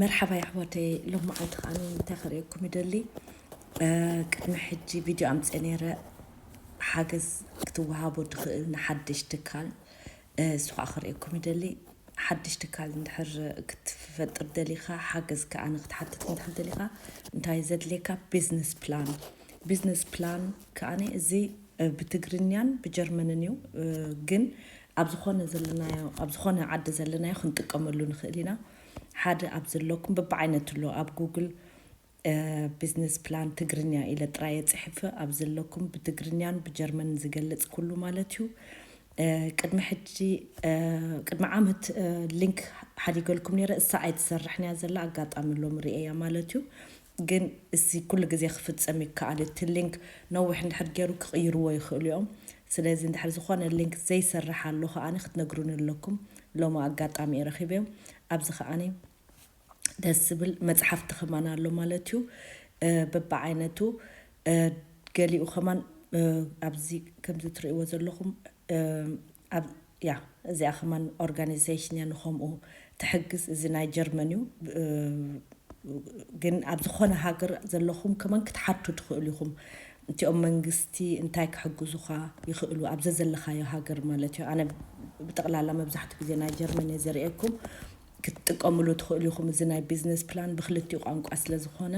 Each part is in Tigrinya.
መርሓባ ኣሕዋተይ፣ ሎም መዓልቲ ከዓኒ እንታይ ክርእየኩም ይደሊ። ቅድሚ ሕጂ ቪድዮ ኣምፅአ ነይረ፣ ሓገዝ ክትወሃቦ ትኽእል ንሓድሽ ትካል። እሱ ከዓ ክርእየኩም ይደሊ። ሓድሽ ትካል እንድሕር ክትፈጥር ደሊኻ፣ ሓገዝ ከዓኒ ክትሓትት እንድሕር ደሊኻ፣ እንታይ ዘድልየካ? ቢዝነስ ፕላን። ቢዝነስ ፕላን ከዓኒ እዚ ብትግርኛን ብጀርመንን እዩ። ግን ኣብ ዝኾነ ዘለናዮ፣ ኣብ ዝኾነ ዓዲ ዘለናዮ ክንጥቀመሉ ንኽእል ኢና። ሓደ ኣብ ዘለኩም በብዓይነቱ ኣሎ። ኣብ ጉግል ቢዝነስ ፕላን ትግርኛ ኢለ ጥራየ ጽሒፈ፣ ኣብ ዘለኩም ብትግርኛን ብጀርመንን ዝገልጽ ኩሉ ማለት እዩ። ቅድሚ ሕጂ፣ ቅድሚ ዓመት ሊንክ ሓዲገልኩም ነይረ፣ እሳ ኣይትሰርሕን እያ ዘላ፣ ኣጋጣሚ ሎም ርእየያ ማለት እዩ። ግን እዚ ኩሉ ግዜ ክፍጸም ይከኣል። እቲ ሊንክ ነዊሕ እንድሕር ገይሩ ክቕይርዎ ይኽእሉ እዮም። ስለዚ እንድሕር ዝኾነ ሊንክ ዘይሰርሕ ኣሎ ከዓኒ ክትነግሩኒ ኣለኩም። ሎሚ ኣጋጣሚ እየ ረኺበዮ። ኣብዚ ከዓኒ ደስ ዝብል መጽሓፍቲ ከማን ኣሎ ማለት እዩ። በብዓይነቱ፣ ገሊኡ ከማን ኣብዚ ከምዚ ትርእይዎ ዘለኹም፣ ኣብ ያ እዚኣ ከማን ኦርጋናይዜሽን እያ ንኸምኡ ትሕግዝ። እዚ ናይ ጀርመን እዩ። ግን ኣብ ዝኾነ ሃገር ዘለኹም ከማን ክትሓቱ ትኽእሉ ኢኹም። እቲኦም መንግስቲ እንታይ ክሕግዙኻ ይኽእሉ ኣብ ዘዘለኻዮ ሃገር ማለት እዩ። ኣነ ብጠቕላላ መብዛሕትኡ ግዜ ናይ ጀርመን እየ ዘርእየኩም። ክትጥቀምሉ ትኽእሉ ኢኹም። እዚ ናይ ቢዝነስ ፕላን ብክልቲኡ ቋንቋ ስለ ዝኾነ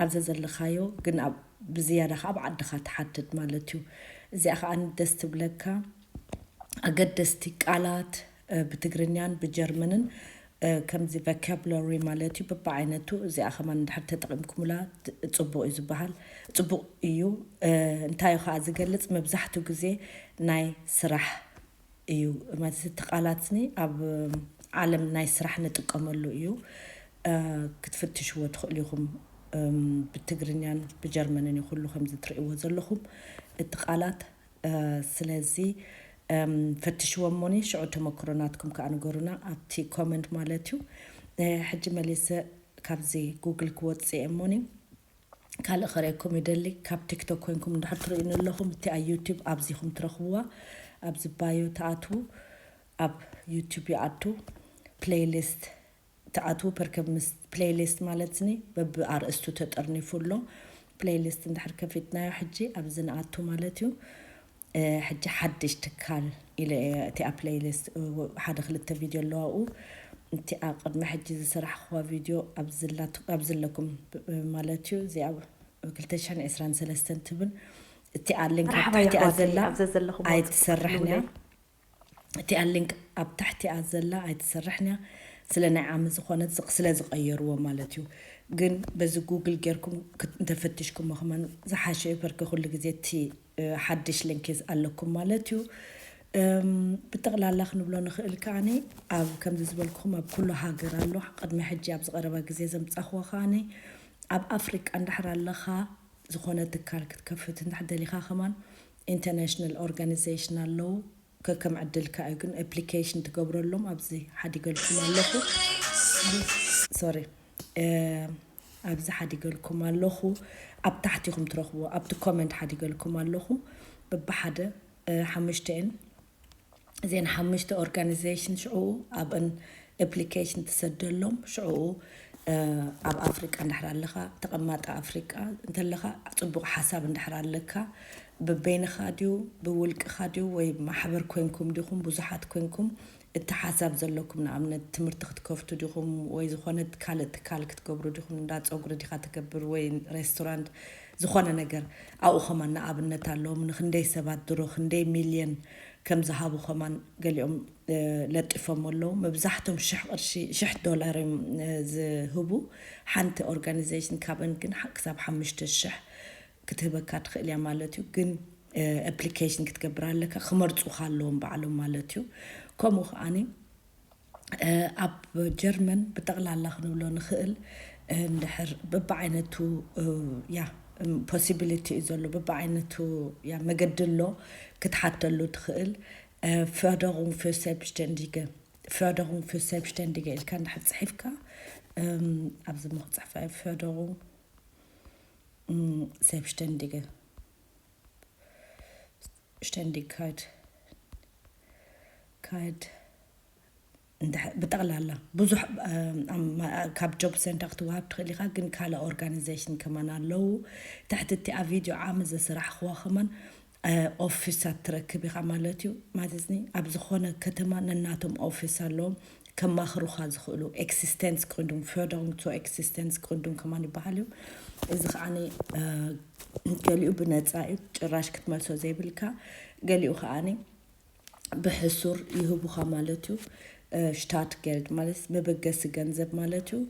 ኣብ ዘዘለኻዮ፣ ግን ኣብ ብዝያዳ ከዓ ኣብ ዓድኻ ትሓትት ማለት እዩ። እዚኣ ከዓ ደስ ትብለካ። ኣገደስቲ ቃላት ብትግርኛን ብጀርመንን፣ ከምዚ ቮካቡላሪ ማለት እዩ፣ በብዓይነቱ። እዚኣ ከማን እንድሕር ተጠቒምኩምላ ጽቡቕ እዩ ዝበሃል። ጽቡቕ እዩ። እንታይ እዩ ከዓ ዝገልጽ? መብዛሕትኡ ግዜ ናይ ስራሕ እዩ ማለት እቲ ቃላት ኒ ኣብ ዓለም ናይ ስራሕ ንጥቀመሉ እዩ። ክትፍትሽዎ ትኽእሉ ኢኹም። ብትግርኛን ብጀርመንን እዩ ኩሉ ከምዚ ትርእይዎ ዘለኹም እቲ ቃላት። ስለዚ ፈትሽዎ እሞኒ ሽዑ ተመክሮ ናትኩም ከዓ ንገሩና ኣብቲ ኮመንት ማለት እዩ። ሕጂ መሊሰ ካብዚ ጉግል ክወፅእ እሞኒ ካልእ ከርእየኩም ይደሊ። ካብ ቲክቶክ ኮይንኩም እንድሕር ትርእዩኒ ኣለኹም፣ እቲኣ ዩቲብ ኣብዚኹም ትረኽብዋ። ኣብዚ ባዮ ትኣትዉ፣ ኣብ ዩቲብ ይኣቱ፣ ፕሌይሊስት ትኣትዉ። ፐርከብ ምስ ፕሌይሊስት ማለት ኒ በብኣርእስቱ ተጠርኒፉ ኣሎ። ፕሌይሊስት እንድሕር ከፊትናዮ ሕጂ ኣብዚ ንኣቱ ማለት እዩ። ሕጂ ሓድሽ ትካል ኢለ እየ እቲኣ ፕሌይሊስት ሓደ ክልተ ቪድዮ ኣለዋ ኣብኡ። እቲኣ ቅድሚ ሕጂ ዝሰራሕኽዋ ቪድዮ ኣብዚ ኣለኩም ማለት እዩ። እዚኣ ክልተ ሽሕን ዕስራን ሰለስተን ትብል። እቲኣ ሊንክ ኣብ ትሕቲኣ ዘላ ኣይትሰርሕን እያ። እቲኣ ሊንክ ኣብ ትሕቲኣ ዘላ ኣይትሰርሕን እያ። ስለ ናይ ዓሚ ዝኾነት ስለ ዝቐየርዎ ማለት እዩ። ግን በዚ ጉግል ጌርኩም እንተፈትሽኩሞ ከማን ዝሓሸ እዩ። በርኪ ኩሉ ግዜ እቲ ሓድሽ ሊንክ ኣለኩም ማለት እዩ። ብጠቕላላ ክንብሎ ንኽእል ከዓኒ ኣብ ከምዚ ዝበልኩኹም ኣብ ኩሉ ሃገር ኣሎ። ቅድሚ ሕጂ ኣብ ዝቐረባ ግዜ ዘምጻኽዎ ከዓኒ ኣብ ኣፍሪቃ እንድሕር ኣለኻ ዝኾነ ትካል ክትከፍት እንድሕር ደሊኻ ከማን ኢንተርናሽናል ኦርጋናይዜሽን ኣለዉ። ከከም ዕድልካ እዩ ግን ኣፕሊኬሽን ትገብረሎም። ኣብዚ ሓዲገልኩም ኣለኹ። ሶሪ፣ ኣብዚ ሓዲገልኩም ኣለኹ። ኣብ ታሕቲ ኢኹም ትረኽብዎ፣ ኣብቲ ኮመንት ሓዲገልኩም ኣለኹ። በብሓደ ሓሙሽተ እየን። እዚአን ሓሙሽተ ኦርጋናይዜሽን ሽዑ ኣብአን ኣፕሊኬሽን ትሰደሎም። ሽዑ ኣብ ኣፍሪቃ እንድሕር ኣለኻ፣ ተቐማጢ ኣፍሪቃ እንተለኻ፣ ጽቡቕ ሓሳብ እንድሕር ኣለካ፣ ብበይንኻ ድዩ ብውልቅኻ ድዩ ወይ ማሕበር ኮይንኩም ዲኹም ብዙሓት ኮይንኩም እቲ ሓሳብ ዘለኩም፣ ንኣብነት ትምህርቲ ክትከፍቱ ዲኹም ወይ ዝኾነ ካልእ ትካል ክትገብሩ ዲኹም፣ እንዳ ጸጉሪ ዲኻ ትገብር ወይ ሬስቶራንት፣ ዝኾነ ነገር ኣብኡ ከማን ንኣብነት ኣለዎም። ንክንደይ ሰባት ድሮ ክንደይ ሚልዮን ከም ዝሃቡ ከማን ገሊኦም ለጢፎም ኣለዉ። መብዛሕቶም ሽሕ ቅርሺ፣ ሽሕ ዶላር እዮም ዝህቡ። ሓንቲ ኦርጋናይዜሽን ካብአን ግን ክሳብ ሓሙሽተ ሽሕ ክትህበካ ትኽእል እያ ማለት እዩ። ግን ኣፕሊኬሽን ክትገብር ኣለካ፣ ክመርፁኻ ኣለዎም ባዕሎም ማለት እዩ። ከምኡ ከዓኒ ኣብ ጀርመን ብጠቕላላ ክንብሎ ንኽእል፣ እንድሕር በብዓይነቱ ያ ፖሲቢሊቲ እዩ ዘሎ፣ በብዓይነቱ ያ መገዲ ኣሎ ክትሓተሉ ትኽእል። Förderung für Selbstständige፣ Förderung für Selbstständige ኢልካ እንድሕር ፅሒፍካ ኣብዚ ምክፅሕፋ Förderung Selbstständige፣ Ständigkeit፣ Keit ብጠቕላላ ብዙሕ ካብ job center ክትወሃብ ትኽእል ኢኻ፣ ግን ካልእ organization ከማን ኣለዉ። ትሕቲ እቲኣ ቪድዮ ዓሚ ዘስራሕኽዋ ከማን ኦፊሳት ትረክብ ኢኻ ማለት እዩ። ማለት ኒ ኣብ ዝኾነ ከተማ ነናቶም ኦፊስ ኣለዎም፣ ከማኽሩኻ ዝኽእሉ existenzgründung፣ Förderung zur Existenzgründung ከማን ይበሃል እዩ። እዚ ከዓኒ ገሊኡ ብነፃ እዩ፣ ጭራሽ ክትመልሶ ዘይብልካ፣ ገሊኡ ከዓኒ ብሕሱር ይህቡኻ ማለት እዩ። Startgeld ማለት መበገሲ ገንዘብ ማለት እዩ።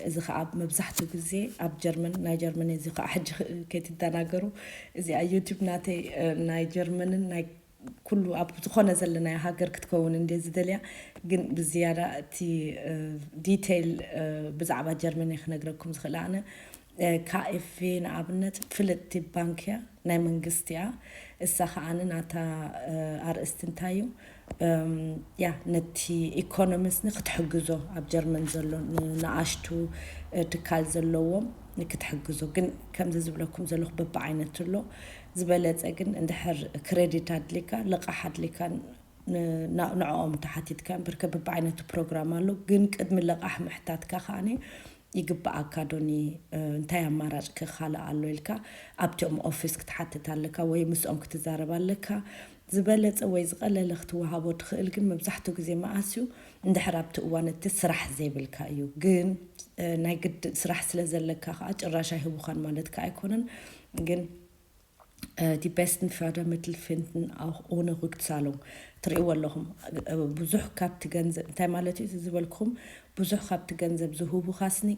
እዚ ከዓ መብዛሕትኡ ግዜ ኣብ ጀርመን፣ ናይ ጀርመን እዚ ከዓ ሕጂ ከይትደናገሩ፣ እዚኣ YouTube ናተይ ናይ ጀርመንን ናይ ኩሉ ኣብ ዝኾነ ዘለናዮ ሃገር ክትከውን እንደ ዝደልያ፣ ግን ብዝያዳ እቲ detail ብዛዕባ ጀርመን ክነግረኩም ዝኽእል ኣነ። KfW ንኣብነት ፍልጥቲ ባንክ እያ፣ ናይ መንግስቲ እያ። እሳ ከዓኒ ናታ ኣርእስቲ እንታይ እዩ? ያ ነቲ ኢኮኖሚስኒ ክትሕግዞ፣ ኣብ ጀርመን ዘሎ ንኣሽቱ ትካል ዘለዎም ክትሕግዞ። ግን ከምዚ ዝብለኩም ዘለኹ በብዓይነቱ ኣሎ። ዝበለፀ ግን እንድሕር ክሬዲት ኣድሊካ፣ ልቓሕ ኣድሊካ ንዕኦም ተሓቲትካ እምበር፣ በብዓይነቱ ፕሮግራም ኣሎ። ግን ቅድሚ ልቓሕ ምሕታትካ ከዓኒ ይግብኣካ ዶኒ፣ እንታይ ኣማራጭ ከ ካልእ ኣሎ ኢልካ ኣብቲኦም ኦፊስ ክትሓትት ኣለካ ወይ ምስኦም ክትዛረብ ኣለካ። ዝበለጸ ወይ ዝቐለለ ክትወሃቦ ትኽእል ግን መብዛሕትኡ ግዜ መኣስ እዩ? እንድሕር ኣብቲ እዋን እቲ ስራሕ ዘይብልካ እዩ። ግን ናይ ግድን ስራሕ ስለ ዘለካ ከዓ ጭራሽ ኣይህቡኻን ማለት ከዓ ኣይኮነን። ግን die besten Fördermittel finden auch ohne Rückzahlung። ትርእይዎ ኣለኹም። ብዙሕ ካብቲ ገንዘብ እንታይ ማለት እዩ ዝበልኩም? ብዙሕ ካብቲ ገንዘብ ዝህቡኻ ስኒ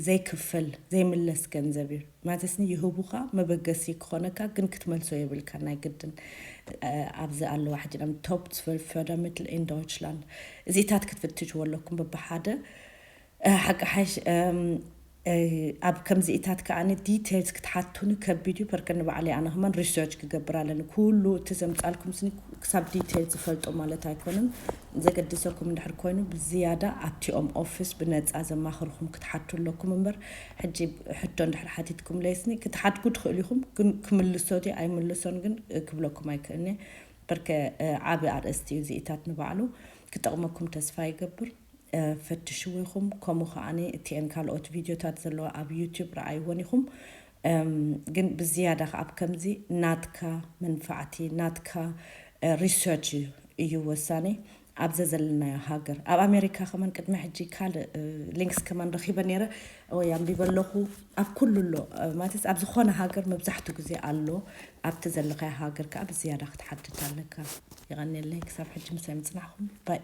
ዘይክፈል ዘይምለስ ገንዘብ እዩ። ማለት ስኒ ይህቡኻ መበገሲ ክኾነካ ግን ክትመልሶ የብልካ ናይ ግድን። ኣብዚ ኣለዋ ሕጂ ቶም top zwölf Fördermittel in Deutschland። እዚታት ክትፍትሽዎ ኣለኩም በብሓደ። ሓቂ ሓሽ ኣብ ከምዚኢታት ከዓኒ details ክትሓቱኒ ከቢድ እዩ። በርከ ንባዕለይ ኣነ ከማን research ክገብር ኣለኒ። ኩሉ እቲ ዘምጻልኩም ስኒ ክሳብ details ዝፈልጦ ማለት ኣይኮነን። ዘገድሰኩም እንድሕር ኮይኑ ብዝያዳ ኣብቲኦም ኦፊስ ብነጻ ዘማኽርኹም ክትሓቱ ኣለኩም እምበር፣ ሕጂ ሕቶ እንድሕር ሓቲትኩም ለይስኒ ክትሓድጉ ትኽእሉ ኢኹም፣ ግን ክምልሶ ድዩ ኣይምልሶን ግን ክብለኩም ኣይክእልኒ። በርከ ዓቢ ኣርእስቲ እዩ እዚኢታት ንባዕሉ። ክጠቕመኩም ተስፋ ይገብር። ፈትሽዎ ኢኹም። ከምኡ ከዓኒ እቲአን ካልኦት ቪድዮታት ዘለዋ ኣብ YouTube ረኣይወን ኢኹም። ግን ብዝያዳ ከ ኣብ ከምዚ ናትካ መንፋዕቲ ናትካ research እዩ ወሳኒ። ኣብ ዘዘለናዮ ሃገር ኣብ ኣሜሪካ ከማን ቅድሚ ሕጂ ካልእ links ከማን ረኺበ ነይረ ወይ ኣንቢበ ኣለኹ። ኣብ ኩሉ ኣሎ ማለት ኣብ ዝኾነ ሃገር መብዛሕትኡ ግዜ ኣሎ። ኣብቲ ዘለኻዮ ሃገር ከዓ ብዝያዳ ክትሓትት ኣለካ። የቐንየለይ ክሳብ ሕጂ ምሳይ ምፅናሕኩም ባይ